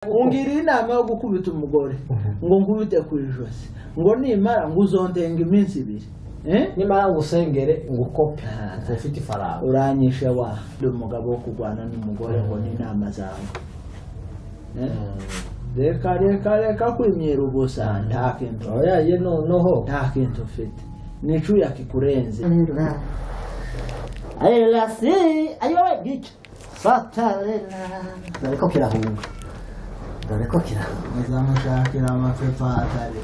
Ungira inama yo gukubita umugore ngo nkubite ku ijosi ngo nimara ngo uzondenga iminsi ibiri, nimara ngo usengere ngo ukope ufite ifaranga uranyishe wa ndi umugabo wo kurwana n'umugore ngo n'inama zawe. Reka reka reka kwimyira ubusa, nta kintu oya ye noneho nta kintu ufite nicuya kikurenze. Ayelasi ayowe gica satarela dore ko kirahunga, dore ko kirahunga. Muzamushakira amapepa atari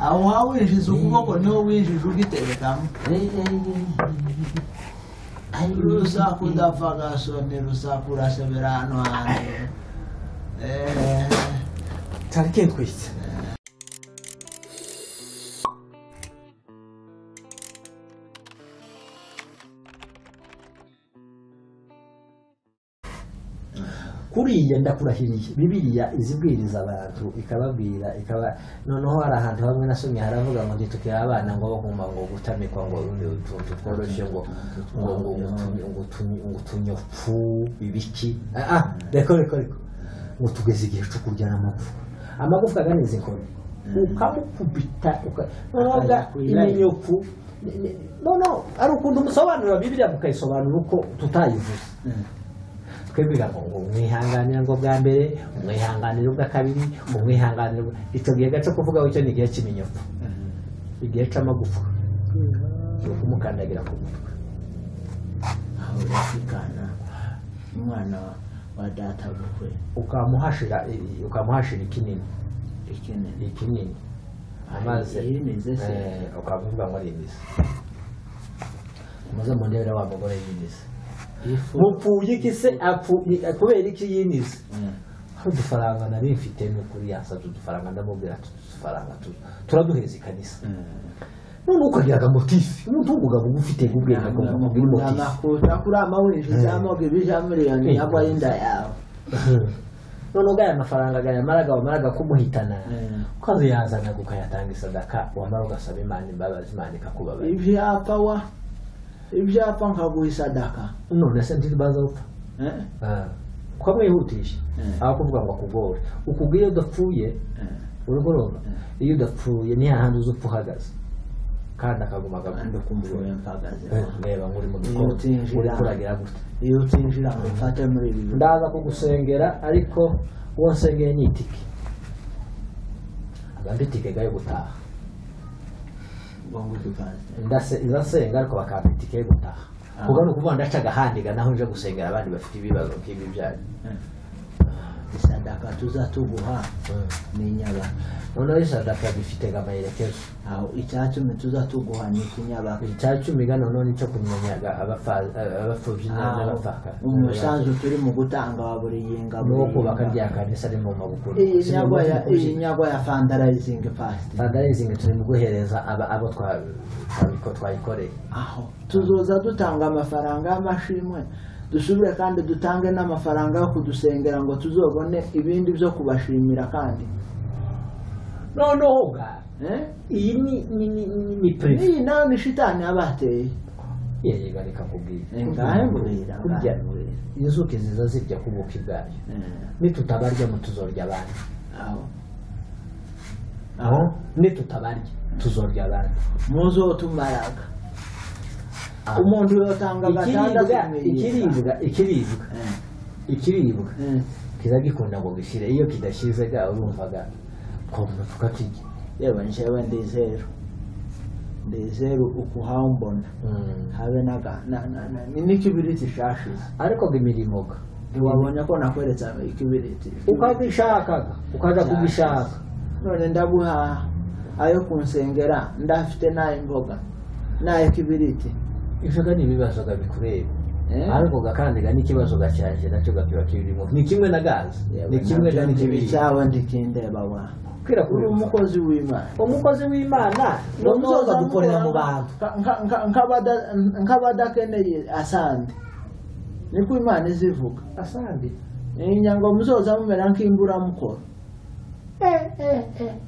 aho hawinjiza ukuboko niho winjije ugiterekamo. Rusaku ndapfa gasoni, rusaku urasebera hano hantu. Cyari kintwitse. Kuriya ndakurahiriye Bibiliya izibwiriza abantu ikababwira ikaba noneho hari ahantu hamwe nasomye haravuga ngo ntitukire abana ngo bagomba ngo gutamikwa ngo urundi utuntu tworoshye ngo ngo ngo ngo ngo utunyopfu ibiki reka reka reka ngo tugeze igihe cyo kurya n'amagufwa, amagufwa aganiza inkoni ukamukubita noneho iminyopfu noneho ari ukuntu musobanura Bibiliya mukayisobanura uko tutayivuze. Twebwe ngo umwihanganira ngo bwa mbere, umwihanganira ubwa kabiri, umwihanganira icyo gihe gace kuvuga icyo ni igihe cy'iminyopfu, igihe cy'amagufwa cyo kumukandagira ku mutwe. Aho urafikana umwana wa data bukwe ukamuhashira ikinini ikinini amaze yinize se ukavuga ngo arinize muze mundebera wa mugore yinize mupfuye iki se kubera iki yinize? Hari udufaranga nari mfite n'ukuri yansabye udufaranga ndamubwira ati udufaranga turaduheza ikanisa. None ukagiraga motife umuntu w'umugabo uba ufite ubwenge agomba kugira motife. Kurama winjizamo ibija miliyoni yagwa y'inda yawe. None ubwo aya mafaranga gayamaraga wamaraga kumuhitana ukaza yazanaga ukayatanga isadaka wamara ugasaba Imana imbabazi Imana ikakubabarira. Ivyapa wa ibyapa nkaguha isadaka. None se ntibaza gupfa ukamwihutisha aho kuvuga ngo akugore ukubwiye udapfuye urugorora iyo udapfuye ni hahandi uza upfa uhagaze kandi akaguma mpagaze. Reba ngo uri mu gikoni uri kuragira gute iyo utinjira ngo mfate muri ibi ndaza kugusengera ariko uwo nsengeye ni itike agamba itike gayo gutaha ndasenga ariko bakampa itike yo gutaha kuko ni ukuvuga ndaca agahandiga naho nje gusengera abandi bafite ibibazo nk'ibi byanyu. Isadaka tuzatuguha ni inyabaka. Noneho isadaka bifite amaherekezo. Aho icyacumi tuzatuguha ni ikinyabaka. Icyacumi ga noneho nicyo kumenyaga abapfubyi n'abapfakazi. Umusanzu turi mu gutanga wa buri yinga no kubaka rya kanisa ari mu mabukuru. Iyi nyagwa ya fundraising fast. Fundraising turi mu guhereza abo twayikoreye. Aho tuzoza dutanga amafaranga y'amashimwe dusubire kandi dutange n'amafaranga yo kudusengera ngo tuzobone ibindi byo kubashimira kandi. Noneho ga iyi ni privé. Iyi nayo ni shitani yabateye. Yego reka kubwira. Ngahe mbwira. Kurya inzuki ziza zirya ku buki bwayo. Nitutabarya mutuzorya abandi. Aho. Aho nitutabarya tuzorya abandi. Muzotumaraga. Umuntu yotanga gatandatu ikiribwa ikiribwa kiza gikunda ngo gishire iyo kidashize ga urumvaga twumva tukakirya. Yewe njewe ndizero ukuhambona habe naga n'ikibiriti shashize ariko imirimo ga ntiwabonye ko nakweretse ikibiriti ukagishakaga ukaja kugishaka. None ndaguha ayo kunsengera ndafite n'ay'imboga n'ay'ikibiriti. Ivyo ni ibibazo bikureba ariko gakandi ga n'ikibazo gacyaje nacyo gakiba kirimo ni kimwe na gazi ni kimwe na n'ikibiriti cyawe ndikindeba wa uri umukozi w'Imana. Umukozi w'Imana noneho dukorera mu bantu nk'abadakeneye asande niko Imana izivuga asande inyango muzoza mumera nk'imburamukoro.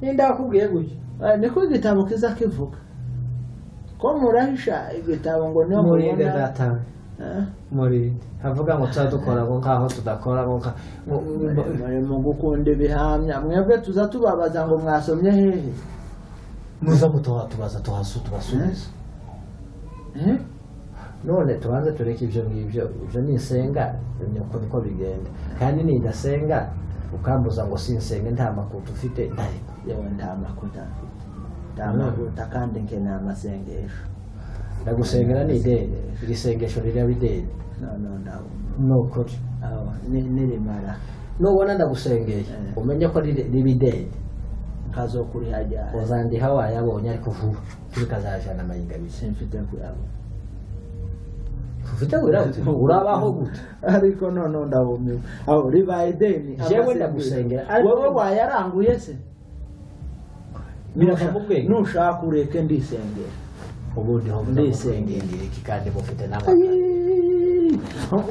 Nindakubwiye gutyo niko igitabo kiza kivuga ko murahisha igitabo ngo niho mubona. Muri havuga ngo tuzadukora ngo nkaho tudakora ngo muri mu gukunda ibihamya mwebwe tuza tubabaza ngo mwasomye hehe muza mutubaza tubasubiza. None tubanze tureke ibyo ngibyo, ibyo nisenga niko niko bigenda, kandi nindasenga ukambuza ngo sinsenge nta makuta ufite. Ndareka yewe nta makuta mfite, nta makuta kandi nkeneye amasengesho. Ndagusengera ni ideni, iri sengesho riraba ideni. No ndabona nukuri nirimara nubona ndagusengeye umenye ko riba ideni nkazokuriha ryari uzandiha wayabonye ariko vuba turikazajana amayinga simfite kuyabona. Ufite urabaho gute? Ariko none ndabumiwe aho ribaye ideni. Jewe ndagusengera wowe wayaranguye se? Nushaka ureke ndisengera ubundi ho ndisengera iki kandi mufite n'amata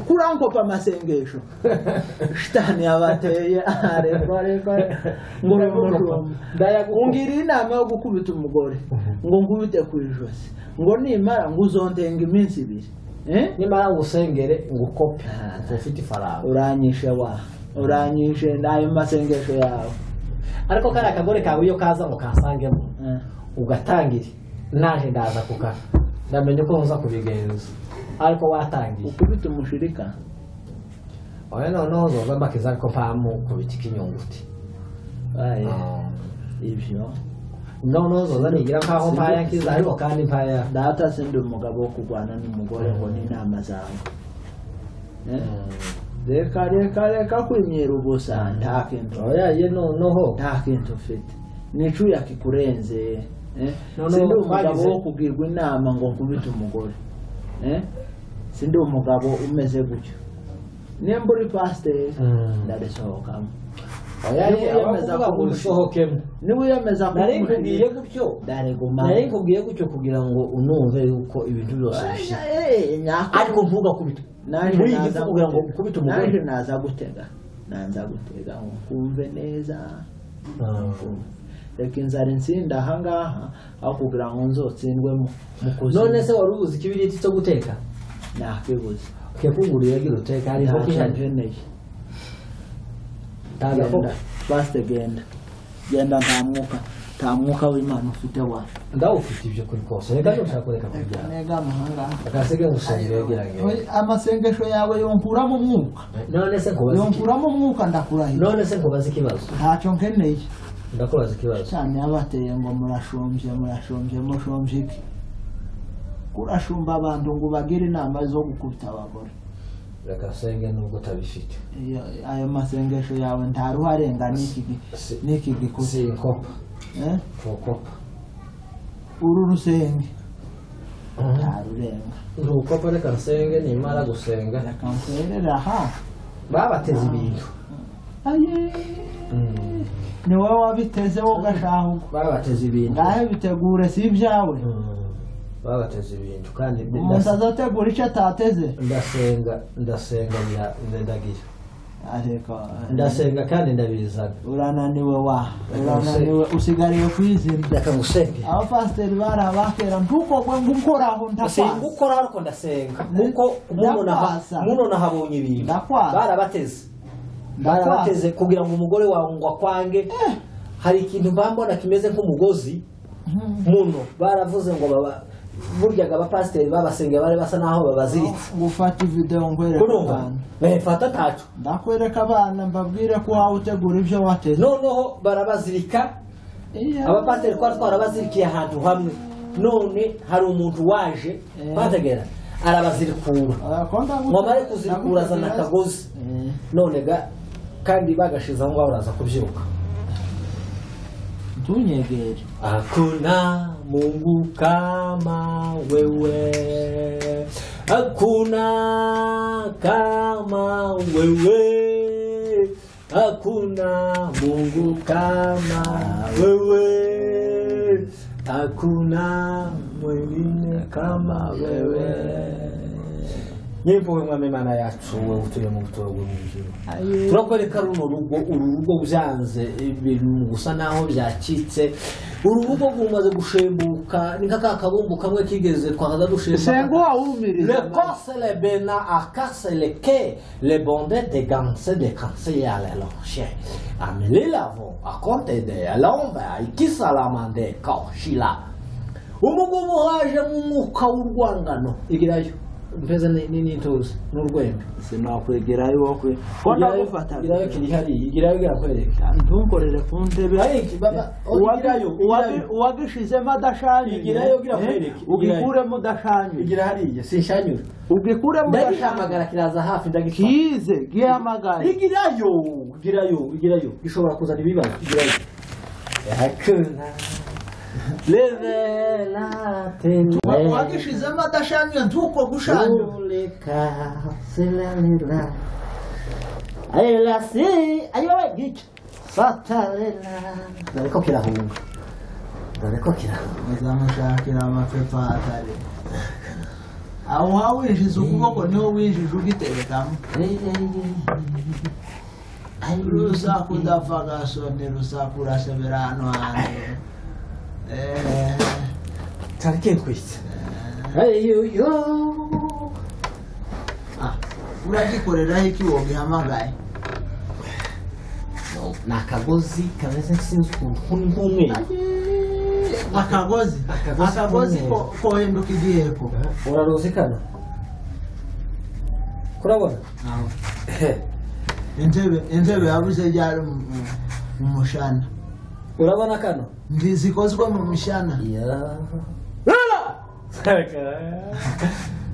kurankopa amasengesho shitani yabateye areko ngo ungira inama yo gukubita umugore ngo nkubite ku ijosi ngo nimara ngo uzondenga iminsi ibiri. Nimara ngusengere ngukope ufite ifaranga. Uranyishe wa uranyishe n'ayo masengesho yawe. Ariko kari akagore kawe iyo kaza ngo kasangemo ugatangire naje ndaza kuka ndamenye ko nza kubigenza ariko watangiye ukubita umushirika. Oya noneho nzoza mbakiza ariko mpamu kubita ikinyunguti. Ibyo noneho nzoza nigira nkaho mpaya nkiza ariko kandi mpaya. Data sindi umugabo wo kurwana n'umugore ngo n'inama zawe. Reka reka reka kwimyira ubusa nta kintu. Oya ye noneho nta kintu ufite nicuya kikurenze. Sindi umugabo wo kugirwa inama ngo nkubite umugore. Sindi umugabo umeze gutyo. Nimba uri pasiteri ndarisohokamo. Niwiyemeza nari nkubwiye gutyo kugira ngo unumve yuko ibintu byose bishya ariko ntugakubite muri iyi gifu kugira ngo ukubite umugore. Naje naza gutega ngo nkumve neza. Reka inzara insinda ahangaha aho kugira ngo nzotsindwe mu kuzimu. None se wari ubuze ikibiriti cyo guteka? Nakibuze. Kekuguriye agira uteka hariho nkeneye. Pastor genda genda nta mwuka w'Imana ufite wa ndawufite ibyo kuri kose. Reka nushaka kureka kubyara nega muhanga akasege ngusengere gira amasengesho yawe yonkuramo umwuka. None se nkubaza yonkuramo umwuka ndakurahiye. None se nkubaza ikibazo? Ntacyo nkeneye. Ndakubaza ikibazo cyane yabateye ngo murashombye mushombye iki? Kurashumba abantu ngo bagire inama zo gukubita abagore. Reka senge nubwo utabifite ayo masengesho yawe nta ruharenga n'iki gikuze. Sinkopa ntukopa uru rusenge nta rurenga ntukopa. Reka nsenge nimara gusenga reka nkwerere aha babateze ibintu. Ni wowe wabiteze wowe ugashaka babateze ibintu ngahe bitegure si ibyawe. Babateze ibintu kandi umuntu azategura icyo atateze. Ndasenga ndagira ndasenga kandi ndabizana. Urananiwe wa urananiwe usigariye kwizina. Reka ngusenge. Abapasiteri bari abakera ntukogwe ngo ukoraho ndakwasa. Singukoraho ariko ndasenga kuko muno nahabonye ibintu. Barabateze kugira ngo umugore wawe ngo akwange. Hari ikintu mbambona kimeze nk'umugozi muno baravuze ngo baba buryaga abapasiteri babasengera bari basa naho babaziritse. Gufata video nkwereka abantu bafata tacu ndakwereka abana mbabwire ko wawe utegura ibyo wateze. Noneho barabazirika abapasiteri twari twarabazirikiye ahantu hamwe, none hari umuntu waje bategera arabazirikura ngo amare kuzirikura azana akagozi none ga kandi bagashize aho ngaho uraza kubyuka. Tunyegere. Hakuna Mungu kama wewe, hakuna kama wewe, hakuna Mungu kama wewe, hakuna mwingine kama wewe. Nyimpuhwe mwami Imana yacu, wowe utuye mu buturo bwo mu ijuru, turakwereka runo rugo, uru rugo byanze ibintu gusa naho byacitse, uru rugo rumaze gushembuka, ni nka ka kabumbu kamwe kigeze twakaza dushembuka. Sengo wawumiriza. Le corse le bena akase le ke le bonde de ganse de kanse ya le lonche amelilavo akonte de alomba ikisalamande koshila. Umugumu haje mu mwuka w'urwangano, igirayo mpeza n'intuzi n'urwembe. Sinakwegerayo wokwe ko ndagufata. Igirayo kiri hariya, igirayo kirakwereka. Ntunkorere ku ntebe. Igirayo, igirayo. Uwagishizemo adashanyuye. Igirayo kirakwereka. Ugikuremo udashanyuye. Igira hariya, sinshanyura. Ugikuremo udashanyuye. Ndagihamagara kiraza hafi, ndagifata. Kize gihamagare. Igirayo, igirayo, igirayo. Gishobora kuzana ibibazo, igirayo. Yakuna. Uwagishizemo adashanyuye ntuko gushanyura. Dore ko kirahunga, dore ko kirahunga. Bazamushakira amapepa atari aho hawinjiza ukuboko, niho winjije ugiterekamo. Rusaku udapfa gasoni, rusaku urasebera hano hantu. Cyari kintwitse. Ayoyo. Uragikoreraho iki wogihamagaye? Ni akagozi kameze sinzi ukuntu nk'umweru. Akagozi, akagozi kohinduka igiheko. Uraruzi kano? Kurabona? Intebe, intebe yabuze ryari mu mushana. Urabona kano? Ntizikozwe mu mishana.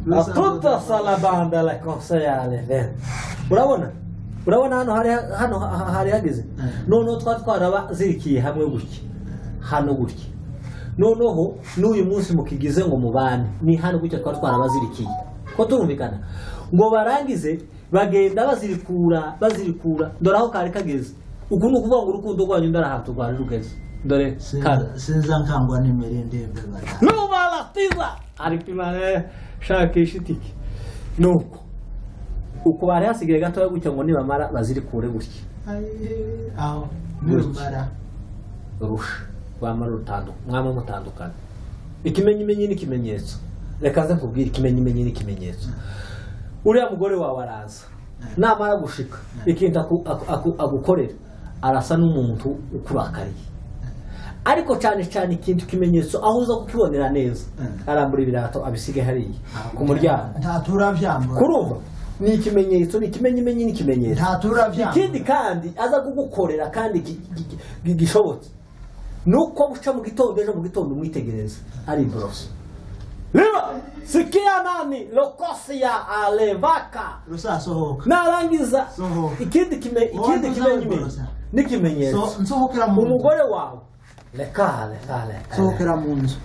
La tutta salabanda la conseillale. Urabona? Urabona hano hari, hano hari hageze. Noneho twa twarabazirikiye hamwe gutya. Hano gutya. Noneho n'uyu munsi mukigize ngo mubane. Ni hano gutya twari twarabazirikiye. Ko turumvikana? Ngo barangize bagenda bazirikura, bazirikura. Dore aho kari kageze. Uku ni ukuvuga ngo urukundo rwanyu ndarahantu rwari rugeze. Dore kano. Sinza nkangwa n'imirindi y'imbeba. Nubalatiza ariko Imana shakisha itike. Nuko uko bari hasigaye gatoya gutya ngo nibamara bazirikure gutya. Aho nibamara rusha bamara urutanduka mwama mutandukana. Ikimenyimenyi n'ikimenyetso. Reka nze nkubwire ikimenyimenyi n'ikimenyetso. Uriya mugore wawe araza namara gushika ikintu agukorera arasa n'umuntu ukurakariye. Ariko cyane cyane ikintu kimenyetso aho uza kukibonera neza, arambura ibirato abisige hariya ku muryango. Nta turabyambura. Kurumva ni ikimenyetso, ni ikimenyimenyi n'ikimenyetso. Nta turabyambura. Ikindi kandi aza kugukorera kandi gishobotse nuko buca mu gitondo, ejo mu gitondo umwitegereza ari brosse. Riba sikia nani lokosia alevaka rusasohoka. Narangiza ikindi ikindi kimenyimenyi n'ikimenyetso. Nsohokera mu umugore wawe. Leka, leka, leka. Sohokera mu nzu.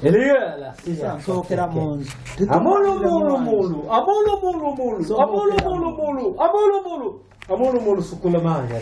Sohokera mu nzu. Amolo mulu mulu, amolo mulu mulu, amolo mulu mulu, amolo mulu, amolo mulu sukula manja.